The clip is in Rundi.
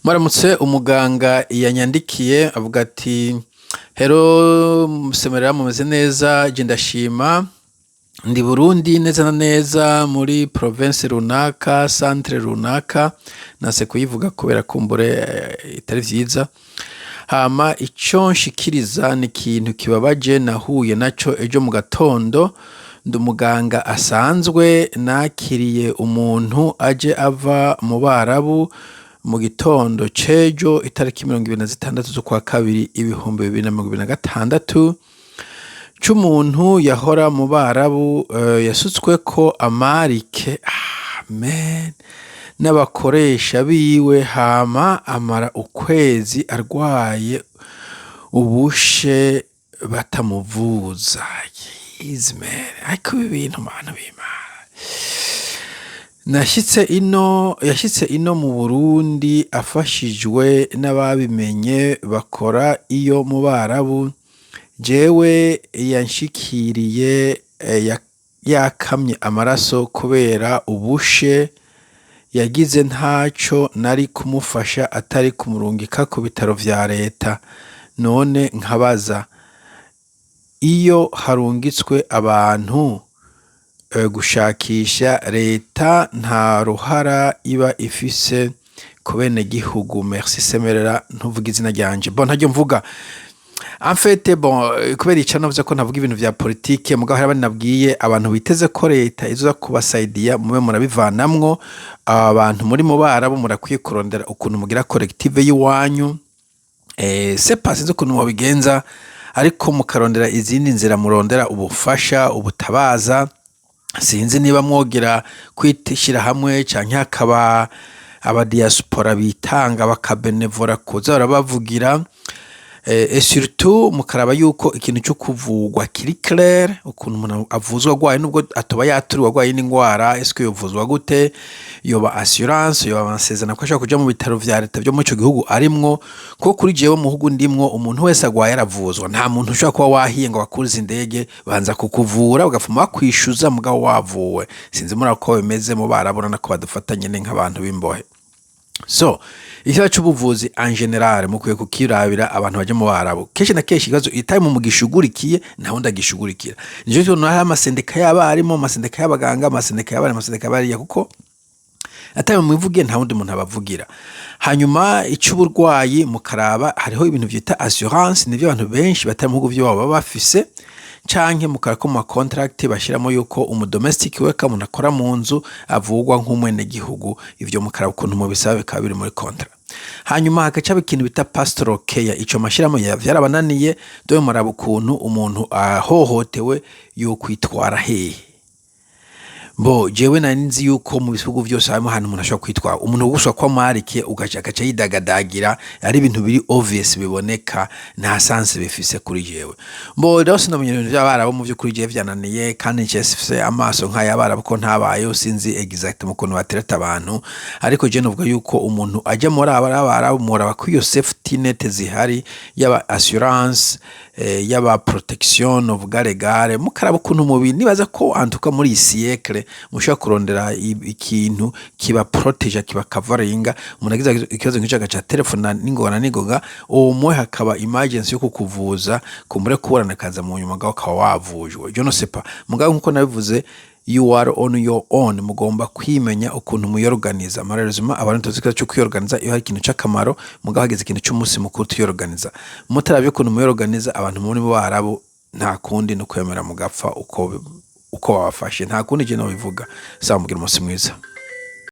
Muramutse. Umuganga yanyandikiye avuga ati: "Hello Semerera, mumeze neza? Je ndashima, ndi Burundi, neza na neza muri province runaka, centre runaka." Nase kuyivuga kubera kumbure itari vyiza. Hama ico nshikiriza ni ikintu kibabaje nahuye naco ejo mu gatondo. Ndi umuganga asanzwe, nakiriye umuntu aje ava mu Barabu mu gitondo c'ejo, itariki 26 z'ukwa kabiri 2026, c'umuntu yahora mu Barabu yasutsweko amarike, amen, n'abakoresha biwe, hama amara ukwezi arwaye ubushe batamuvuza. Jeez man, ariko ibi bintu, bantu b'Imana! Nashitse ino, yashitse ino mu Burundi afashijwe n'ababimenye bakora iyo mu Barabu. Jewe yanshikiriye yakamye amaraso kubera ubushe yagize, ntaco nari kumufasha atari kumurungika ku bitaro vya leta. None nkabaza, iyo harungitswe abantu gushakisha, leta nta ruhara iba ifise ku benegihugu? Merci Semerera. Ntuvuga izina ryanje. Bon, ntaryo mvuga en fait. Bon, kubera ico navuze ko ntavuga ibintu vya politike, mugabo hari abandi nabwiye, abantu biteze ko leta izoza kubasaidiya, mube murabivanamwo. Abantu muri mu Barabu murakwiye kurondera ukuntu mugira collective y'iwanyu. C'est pas, sinzi ukuntu mubigenza, ariko mukarondera izindi nzira, murondera ubufasha, ubutabaza. Sinzi niba mwogira kwishira hamwe canke hakaba aba diaspora bitanga bakabenevora kuza barabavugira, et surtout mukaraba yuko ikintu cyo kuvugwa kiri clair, ukuntu umuntu avuzwa agwaye, nubwo atoba yaturiwe, agwaye n'ingwara, est-ce que yovuzwa gute? Yoba assurance, yoba amasezerano ko ashobora kuja mu bitaro vya leta vyo muri ico gihugu arimwo? Kuko kuri jewe, mu gihugu ndimwo, umuntu wese agwaye aravuzwa. Nta muntu ushobora kuba wahiye ngo bakurize indege, banza kukuvura bagafuma bakwishuza mugabo wavuwe. Sinzi muri ko bimeze mu barabona ko badufata nyene nk'abantu b'imbohe. So ikibazo c'ubuvuzi en général mukwiye kukirabira. Abantu baje mu Barabu, kenshi na kenshi ikibazo itari mu mugishugurikiye, nta wundi agishugurikira. Nico gituma hari amasendika y'abarimu, amasendika y'abaganga, amasendika y'abari, amasendika y'abariya, kuko atari mu mwivuge nta wundi muntu abavugira. Hanyuma ic'uburwayi mukaraba hariho ibintu vyita assurance, nivyo abantu benshi batari mu bihugu vy'iwabo baba bafise, canke mukara ko mu ma contract bashiramo yuko umu domestic worker, umuntu akora mu nzu, avugwa nk'umwenegihugu. Ivyo mukaraba ukuntu mubisaba, bikaba biri muri contrat. Hanyuma hagaca haba ikintu bita pastoral care. Ico mashirahamwe vyarabananiye. Dore muraba ukuntu umuntu ahohotewe yokwitwara hehe. Bo jewe nari nzi yuko mu bihugu vyose harimo ahantu umuntu ashobora kwitwara. Umuntu gusa ko amwarikiye ugaca agaca yidagadagira, ari ibintu biri obvious, biboneka, nta sens bifise kuri jewe. Bo rero sinamenye ibintu vy'Abarabu, mu vy'ukuri jewe vyananiye, kandi nce sifise amaso nk'ay'Abarabu ko ntabayeho, sinzi exactement ukuntu batereta abantu. Ariko je novuga yuko umuntu aja muri aba Abarabu, muraba ko iyo safety net zihari, yaba assurance, yaba protection novuga légale, mukaraba ukuntu mubi. Nibaza ko antuka muri iyi siècle mushobora kurondera ikintu kiba proteja, kiba coveringa. Umuntu agize ikibazo nk'ico agaca telefona n'ingoga na n'ingoga, umwe hakaba emergency yo kukuvuza, kumbure kuburana kaza mu nyuma, mugabo ukaba wavujwe. Je ne sais pas, mugabo nkuko nabivuze, you are on your own, mugomba kwimenya ukuntu muyorganiza. Malheureusement abantu tuzi ikibazo cyo kwiyorganiza iyo hari ikintu c'akamaro, mugabo hageze ikintu c'umunsi mukuru tuyorganiza. Mutaravye ukuntu muyorganiza, abantu muri bo Barabu, nta kundi no kwemera mugapfa uko babafashe. Nta kundi je nobivuga. Sawa, mugira umunsi mwiza.